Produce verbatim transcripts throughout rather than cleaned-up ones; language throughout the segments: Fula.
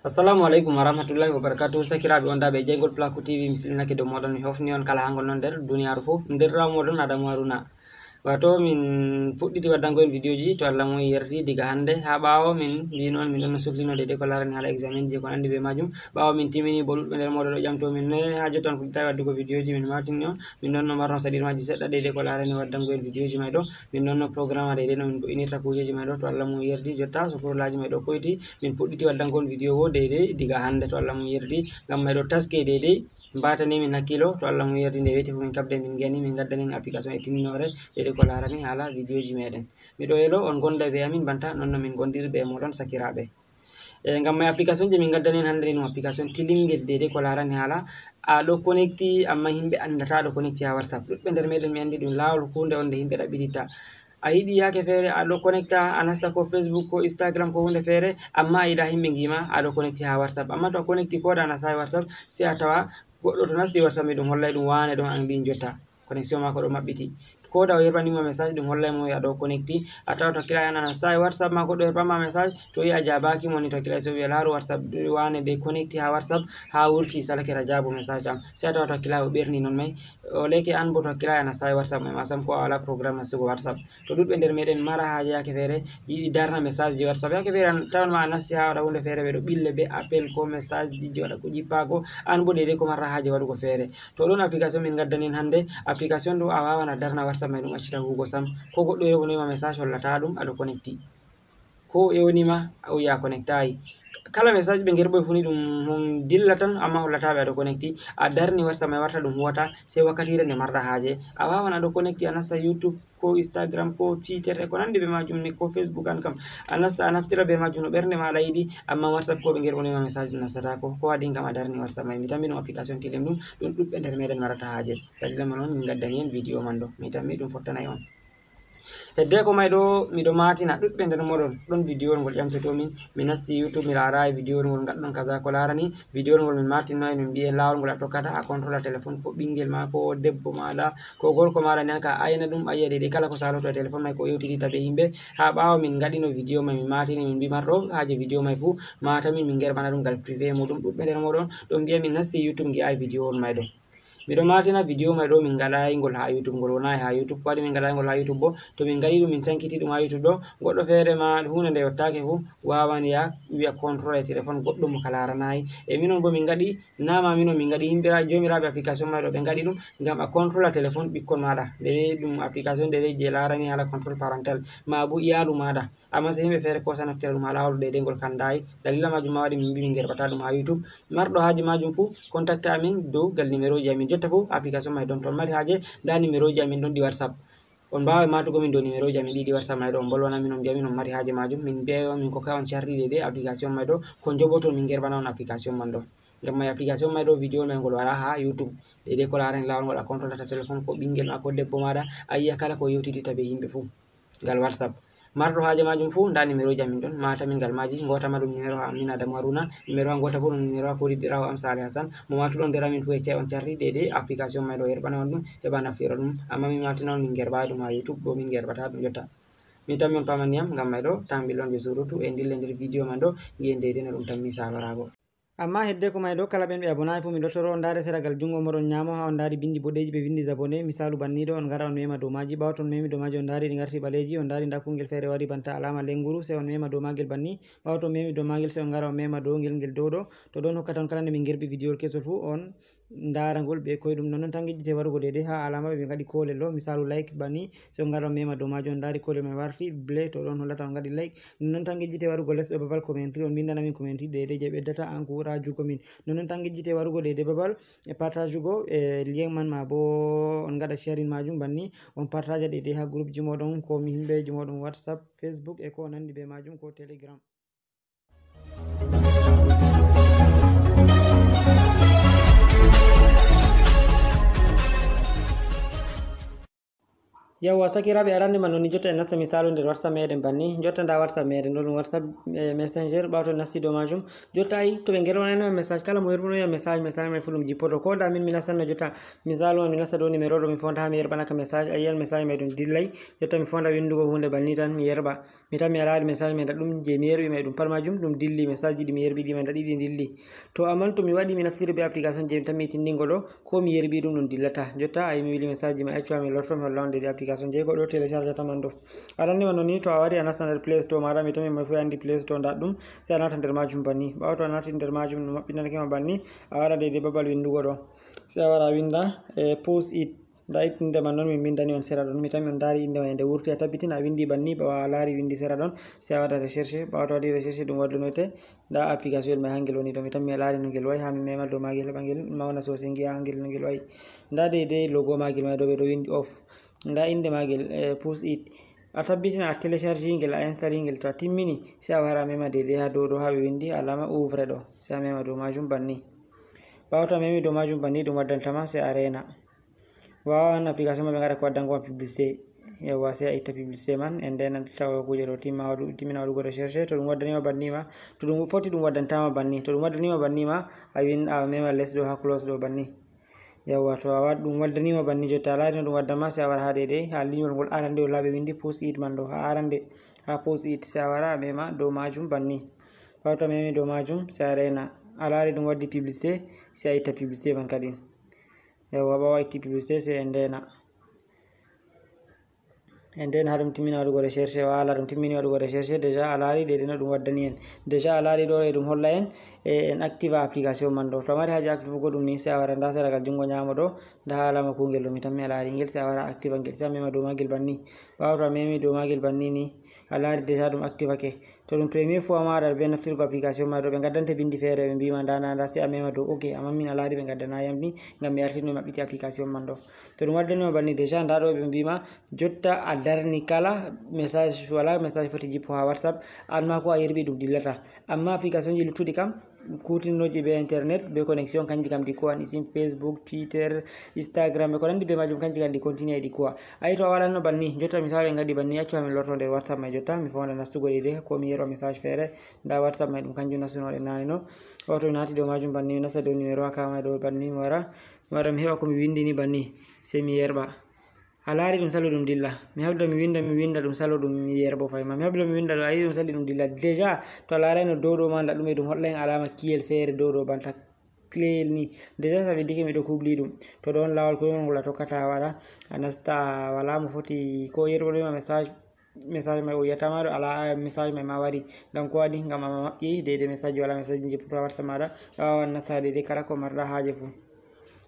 Assalamu aleykum wa rahmatullahi wa barakatuh. Sakiraaɓe wondaaɓe e jeygol Placo T V, mi silminake dow mooɗon, mi hofni on kala haa ngonɗon nder duniyaaru fof. Nderɗiraawo mooɗon Adamu Haruna. Wato min puɗɗiti waddango en vidéo ji, to Allah mo yerdi, diga hannde haa ɓaawo. Min mbino on, min ɗon suklino deydey ko laarani haala examen ji e ko nanndi bee maajum. Ɓaawo min timmini bo, ɗuɗɓe nder mooɗon ɗo ƴamto min, ne haa jotta on fuɗɗitaay waddugo vidéo ji, min matinni on. Min ɗon no marno saɗirmaaji seɗɗa deydey ko laarani waddango en vidéo ji may ɗo. Min ɗon no programme deydey no min bo'inirta kuujeji may ɗo, to Allah mo yerdi. Jotta sukurlaaji may ɗo koyti, min puɗɗiti waddango on vidéo wo deydey diga hannde, to Allah mo yerdi. Ngam may ɗo taske deydey, mbatani min hakkiilo, to Allah mo yerdi, nde weeti fu min kabde, min ngeni, min ngaddani en application e timminoore deydey ko laarani haala vidéo ji meɗen. Miɗo elo on gonda bee amin banta non no min gondiri bee mooɗon sakiraaɓe. E, ngam may application je min ngaddani en hannde ni ɗum application tilingel deydey ko laarani haala a ɗo connecti, amma yimɓe anndata a ɗo connecti haa WhatsApp. Ɗuɗɓe nder meɗen mi anndi ɗum laawol huunde on nde yimɓe ɗaɓɓititta. A yiɗi yaake feere a ɗo connecta, a nasta ko Facebook, ko Instagram, ko huunde feere, amma a yiɗa yimɓe ngiima a ɗo connecti haa WhatsApp. Amma to a connecti ko da a nasta haa WhatsApp, sey a tawa goɗɗo to nasti WhatsApp mi ɗum hollay ɗum waane ɗon an ɗin jotta. Connexion maako ɗo maɓɓiti. Ko da o yerɓani ma message, ɗum hollay mo a ɗo connecti. A tawa to kila a nasta e WhatsApp ma goɗɗo yerɓan ma message, to yi a jaabaaki mo ni to kila so wi'a laaru WhatsApp waane de connecti haa WhatsApp, haa wurti salake a jaabo message am. Sey a tawa to kila o ɓerni non may. O leke an bo to kila a nasta e WhatsApp may ma sam ko a wala programme nastugo WhatsApp. To ɗuɗɓe nder meɗen mara haaje yaake feere, yiɗi darna message ji WhatsApp. Yaake feere an tawan ma a nasti haa waɗa huunde feere ɓe ɗo ɓille be appel ko message ji waɗa ko jippaago. An bo deydey ko marra haaje waɗugo feere. To ɗon application min ngaddani en hannde, application ɗo a waawan a darna WhatsApp may ɗum accita huugo sam. Ko goɗɗo yerɓanoyi ma message hollata ɗum a ɗo connecti. Ko e woni ma o yi'a connectayi. Kala message ɓe ngerɓoy fu ni ɗum hon dilla tan, amma hollata ɓe a ɗo connecti. A darni WhatsApp may warta ɗum huwata, sey wakkatiire nde marɗa haaje. A waawan a ɗo connecti a nasta YouTube, ko Instagram, ko Twitter e ko nanndi bee maajum ni, ko Facebook an kam. A nasta a naftira bee maajum no ɓernde maaɗa yiɗi, amma WhatsApp ko ɓe ngerɓonoyi ma message ɗum nastataako. Ko waɗi ngam a darni WhatsApp may. Mi tammi ɗum application tilim ɗum, ɗum ɗuɗɓe nder meɗen marata haaje. Dalila man on min ngaddani en vidéo man ɗo. Mi tammi ɗum fottanay on. Heddeko may ɗo, miɗo maatina ɗuɗɓe nder moɗon ɗon vidéo ngol ƴamtoto min. Mi nasti YouTube, mi laaraay vidéo ngol ngaɗɗon kaza ko laarani vidéo ngol min maatinno en, min mbi'e laawol ngol a tokkata a contrôla téléphone ko ɓinngel ma, ko debbo maaɗa, ko gorko maaɗa, nden ka ayna ɗum a yi'a deydey kala ko saaloto e téléphone may ko yewtidita bee yimɓe. Haa ɓaawo min ngaɗino vidéo may, min maatini, min mbi marɗo haaje vidéo may fuu maata min, min ngerɓana ɗum ngal privé muuɗum. Ɗuɗɓe nder moɗon ɗon mbi'a min nasti YouTube ngi'aay vidéo on may ɗo. Miɗo maatina vidéo may ɗo min ngaɗaay ngol haa YouTube, ngol wonaay haa YouTube. Ko waɗi min ngaɗaay ngol haa YouTube bo, to min ngaɗi ɗum min sankiti ɗum haa YouTube ɗo, goɗɗo feere ma huunde nde yottaake fuu waawan ya wi'a contrôle e téléphone goɗɗo mo ka laaranaay. E minon bo min ngaɗi, na ma minon min ngaɗi, yimɓe joomiraaɓe application may ɗo ɓe ngaɗi ɗum ngam a contrôle téléphone ɓikkon maaɗa. Nde ɗum application nde je laarani haala contrôle parental ma bo iyaalu maaɗa. Amma sey yimɓe feere koosa naftira ɗum haa laawol deydey ngol kandaay. Dalila maajum ma waɗi min mbi min ngerɓata ɗum haa YouTube. Marɗo haaje maajum fuu, contacta amin dow gal numéroji amin. Jotta fuu, application may ɗon ton mari haaje, ndaa numéroji amin ɗon ɗi WhatsApp. On mbaaway maatugo min dow numéroji amin ɗiɗi WhatsApp may ɗo. On mbolwana min, on mbi'a min on mari haaje maajum. Min mbi'ay on, min kokkay on cardi deydey application may ɗo. Ko njoɓoton min ngerɓana on application man ɗo. Ngam may application may ɗo, vidéo may ngol wara haa YouTube. Deydey ko laarani laawol ngol a contrôlata téléphone ko ɓinngel ma ko debbo maaɗa, a yi'a kala ko yewtidita bee yimɓe fuu. Ngal WhatsApp. Marɗo haaje maajum fuu, ndaa numéroji amin ɗon. Maata min ngal maaji, ngoota ma ɗum numéro am min Adamu Haruna, numéro am ngoota fuu ɗum numéro am kuuɗiɗɗiraawo am Saleh Hassan. Mo maatuɗon nder amin fuu yeccay on cardi deydey application may ɗo yerɓana on ɗum, heɓa nafira ɗum. Amma min maatina on min ngerɓaay ɗum haa YouTube, bo min ngerɓata ɗum jotta. Mi tammi on paamani yam, ngam may ɗo, tambil on bee surutu, e ndille nder vidéo man ɗo, ngi'en deydey no ɗum tammi saafaraago. Amma heddeko may ɗo, kala ɓen ɓe abonaay fuu, miɗo toro on ndaare seragal junngo moɗon nyaamo, haa on ndaari binndi boɗeeji ɓe winndi abonné, misaalu banni ɗo, on ngara on mema dow maaji. Ɓaawo to on memi dow maaji, on ndaari ɗi ngarti ɓaleeji, on ndaari ndaa kunngel feere wari banta alaama lennguru, sey on mema dow maagel banni. Ɓaawo to on memi dow maagel, sey on ngara on mema dow ngel, ngel dow ɗo. To ɗon hokkata on kala nde min ngerɓi vidéowol kesol fuu, on ndaara ngol bee koyɗum. Nonnon tan ngejjitee warugo deydey haa alaama ɓe ngaɗi koolel ɗo, misaalu like banni. Sey on ngara on mema dow maajum, on ndaari koolel may warti bleu, to ɗon hollata on ngaɗi like. Nonnon tan ngejjitee warugo les ɗo babal commentary, on mbinndana min commentary deydey je ɓeddata encourage'ugo min. Nonnon tan ngejjitee warugo deydey babal e partage'ugo e lien man, ma bo on ngaɗa sharing maajum banni, on partagea deydey haa groupji mooɗon, ko yimɓeji mooɗon WhatsApp, Facebook e ko nanndi bee maajum, ko Telegram. Yawwa, sakiraaɓe, arande man woni jotta en nasta misaalu nder WhatsApp meɗen banni. Jotta nda WhatsApp meɗen ɗo, ɗum WhatsApp, eh, Messenger. Ɓawto en nasti dow majum, jotta ay to ɓe ngerwanayno en message, kala mo yerɓuno en message, message mai fu ɗum jippoto. Ko da min mi nastanno jotta, misaalu man mi nasta dow numéro ɗo, mi fonda ha mi yerɓanaka message, a yiyan message mai ɗum dillay. Jotta mi fonda windugo hunde banni tan mi yerɓa. Mi tan mi a laari message mai nda ɗum je mi yerɓi mai ɗum pat majum ɗum dilli, message ji ɗi mi yerɓi ɗi mai nda ɗiɗi dilli. To amman to mi waɗi mi naftiri be application je mi tan mi tindingo ɗo, ko mi yerɓi ɗum ɗum dillata. Jotta ayi mi wili message ji mai, accu ha mi lorto mi holla on dede application je goɗɗo téléchargata man ɗo. Arande man woni to a wari a nasta nder Play Store maɗa, mi tan mi moy fu andi Play Store nda ɗum, sai a nata nder majum banni. Ɓawo to a nati nder majum ɗum maɓɓitanake ma banni, a wara dede babal windugo ɗo. Sai a wara a winda, eh, post it. Nda inde man non min mbindani on sera ɗon. Mi tan mi on ndaari inde man nde wurti, a tabbitina a windi banni, ɓawo a laari windi sera ɗon, sai a waɗa recherche. Ɓawo to a waɗi recherche ɗum waddunoyte, nda application mai hangel woni ɗo. Mi tan mi a laari no ngel wa'i, ha mi mema dow magel heɓa ngel mauna sosai ngi'a hangel no ngel wa'i. Nda deidei logo magel mai ɗo ɓe ɗo windi off. Nda inde magel, eh, post it. A tabbitina a télécharge ngel, a installe ngel. To a timmini, sai a wara a mema deidei ha dow ɗo ha ɓe windi alama ouvre ɗo. Sai a mema dow majum banni. Ɓawo to a memi dow majum banni ɗum waddantama sai a reena. Wawan application ma ɓe ngaɗa ko waddango ma publicité. Yawwa, sai a itta publicité man, and then a tawa kuje ɗo timma waɗu-, timmina waɗugo recherche. To ɗum waddanima banni ma, to ɗum foti ɗum waddantama banni. To ɗum waddanima banni ma, a win-, a mema les ɗo ha close ɗo banni. Yawwa, to a wad-, ɗum waddanima banni jotta a laari no ɗum waddan ma, sai a wara ha deidei, ha linyol ngol arande wala ɓe windi post it man ɗo, ha arande, ha post it, sai a wara a mema dow majum banni. Ɓawo to a memi dow majum, sai a reena. A laari ɗum waddi publicité, sai a itta publicité man kadin. Yawwa, ɓawo a itti publicité, sai en ndeena. En ndeena ha ɗum timmina waɗugo recherche, wala ɗum timmini waɗugo recherche, déjà a laari deidei no ɗum waddani en. Déjà a laari ɗo e ɗum holla en, e en activa application man ɗo. To a mari haaje activugo ɗum ni, sai a wara nda seragal jungo nyamo ɗo, nda alama kungel ɗo, mi tan mi a laari ngel, sai a wara a activa ngel, sai a mema dow magel banni. Ɓawo to a memi dow magel banni ni, a laari déjà ɗum activake. To ɗum premier fois maɗa be naftirgo application mai ɗo, ɓe ngaddante bindi feere, ɓe mbima nda, nda, nda, sai a mema dow ok, amma min a laari ɓe ngaddana yam ni, ngam mi artino mi maɓɓiti application man ɗo. To ɗum waddanima banni déjà, nda ɗo ɓe mbima jotta a darni kala message, wala message foti jippo ha WhatsApp, an ma ko a yerɓi ɗum dillata. Amma application ji luttuɗi kam, kutinnoji be internet, be connexion, kanji kam ɗi kuwan, isin Facebook, Twitter, Instagram, e ko nandi be majum, kanji kam ɗi continue ɗi kuwa. Ayi to a waɗanno banni, jotta misali en ngaɗi banni, accu ha min lorto nder WhatsApp mai jotta, mi fonda nastugo ɗi de, ko mi yerɓa message feere, nda WhatsApp mai ɗum kanjum nastunoɗen nane no. Wato mi nati dow majum banni, mi nasta dow numéro account mai ɗo banni, mi wara, mi wara mi heɓa ko mi windini banni, sai mi yerɓa. A laari ɗum salo ɗum dilla. Mi habda mi winda, mi winda ɗum salo ɗum mi yerɓo fayma. Mi habda mi winda ɗo, a yi ɗum sali ɗum dilla. Déjà, to a laarayno dow ɗo ma nda ɗum e ɗum holla en alama kiyel feere dow ɗo banta clé ni. Déjà ça veut dire que miɗo kubli ɗum. To ɗon laawol koyngol ngol a tokkata a waɗa, a nasta wala mo foti ko yerɓonoyma message, message mai o yiyata ma ɗo, ala message mai ma wari. Ngam ko waɗi? Ngam a maɓɓi deidei message wala message jippoto ha WhatsApp maɗa. A wawan nasta deidei kala ko marɗa haaje fu.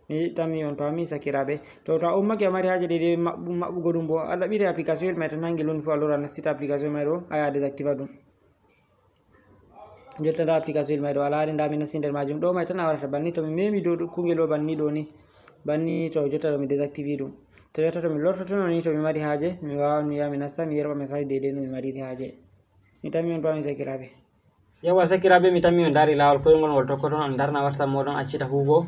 Mi tammi on to ami sakiraaɓe. To, to a ummake a mari haaje deidei maɓɓu-, maɓɓugo ɗum bo, a ɗaɓɓita application mai tan hangel woni fu a lora a nastita application mai ɗo, a yaha désactiva ɗum. Jotta nda application mai ɗo, a laari nda mi nasti nder majum. Ɗo mai tan a warata banni, to mi memi dow, dow kungel ɗo banni ɗo ni. Banni to jotta ɗo mi désactivi ɗum. To jotta to mi lortotono ni to mi mari haaje, mi wawan mi yaha mi nasta, mi yerɓa message deidei no mi mariri haaje. Mi tammi on to ami sakiraaɓe. Yawwa sakiraaɓe, mi tammi on ndaari laawol koyngol ngol tokkoton, on ndarna WhatsApp moɗon accita huugo.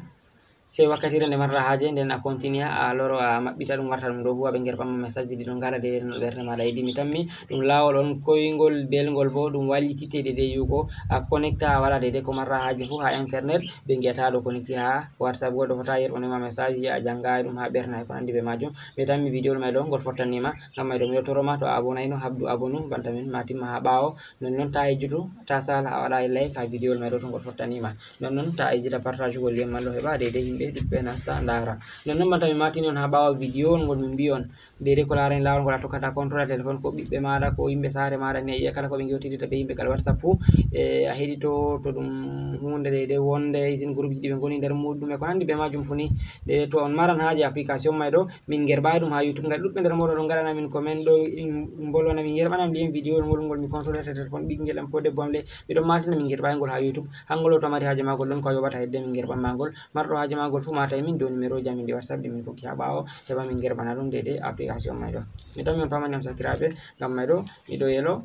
Sai wakkatire nde marɗa haaje, nden a continue, a loro a maɓɓita ɗum warta ɗum ɗo huwa, ɓe ngerɓan ma message ji ɗi ɗon ngara deidei no ɓernde maɗa yiɗi. Mi tammi ɗum laawol on koyngol belngol bo ɗum wallitite deidei yi'ugo a connecta a waɗa deidei ko marɗa haaje fu ha internet, ɓe ngi'ata ɗo connecti ha WhatsApp goɗɗo fota yerɓanoma message ji a jangayi ɗum ha ɓerna e ko nandi be majum. Mi tammi video mai ɗo ngol fottanima, ngam mai ɗo mi ɗo toroma to a abonayno habdu abonu banta min ma timma ha ɓawo. Nonnon ta yejjutu, ta sala a waɗa like ha video mai ɗo to ngol fottanima. Nonnon ta yejjita partage gol lien man ɗo heɓa deidei himɓe ɗuɗɓe nasta ndara. Nonnon banta mi matini on ha ɓawo video on ngol min mbi on deidei ko larani lawol ngol a tokkata contrôle téléphone ko ɓiɓɓe maɗa ko yimɓe saare maɗa ni a yi'a kala ko ɓe gewtidirta be yimɓe gal WhatsApp fu. E a heɗito to ɗum hunde deidei wonde isin groupe ji ɗi ɓe ngoni nder muɗum e ko nandi be majum fu ni. Deidei to on maran haaje application mai ɗo, min ngerɓayi ɗum ha YouTube. Ngal ɗuɗɓe nder moɗon ɗon ngaɗana min comment ɗo, in mbolwana min yerɓana min lien video ngol ngol mi contrôlata téléphone ɓingel am ko debbo am le. Miɗon matina min ngerɓayi ngol ha YouTube. Hangol o to mari haaje magol ɗon ko a yoɓata hedde min ngerɓan magol. Marɗo haaje magol fu mata e min dow numéro ji amin ɗi WhatsApp ɗi min kokki ha ɓawo heɓa min ngerɓana ɗum deidei application mai ɗo. Mi tammi on famani am sakiraaɓe, ngam mai ɗo miɗo yelo.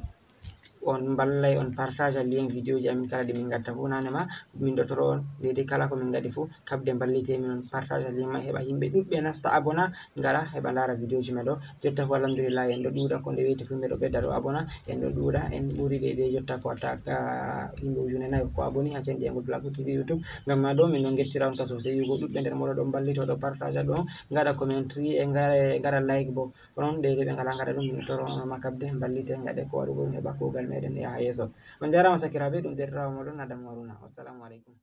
on mballay on partage lien vidéo ji amin kala ɗi min gadda fof nane ma min ɗo toro on deydey kala ko min gadi fof kabde mballite min on partage lien ma heɓa yimɓe ɗuɗɓe nasta abona ngara heɓa ndara vidéo ji men ɗo jotta fof alhamdulillah en ɗo ɗuuɗa ko nde weyti fof mbeɗo ɓedda ɗo abona en ɗo ɗuuɗa en ɓuri deydey jotta ko attaque yimɓe ujune nayo ko aboni ha cenɗi e ngol black tv youtube ngam ma ɗo min ɗon gettira on ka sosai yugo ɗuɗɓe nder moɗo ɗo mballito ɗo partage ɗo gaɗa commentary e ngara like bo onon deydey ɓe ngala gaɗa ɗum min toro on ma kabde mballite gaɗe ko waɗugol heɓa kugal meɗen yaha yeeso on jarama sakiraɓe ɗum derɗirawo moɗon adamu haruna wassalamu aleykum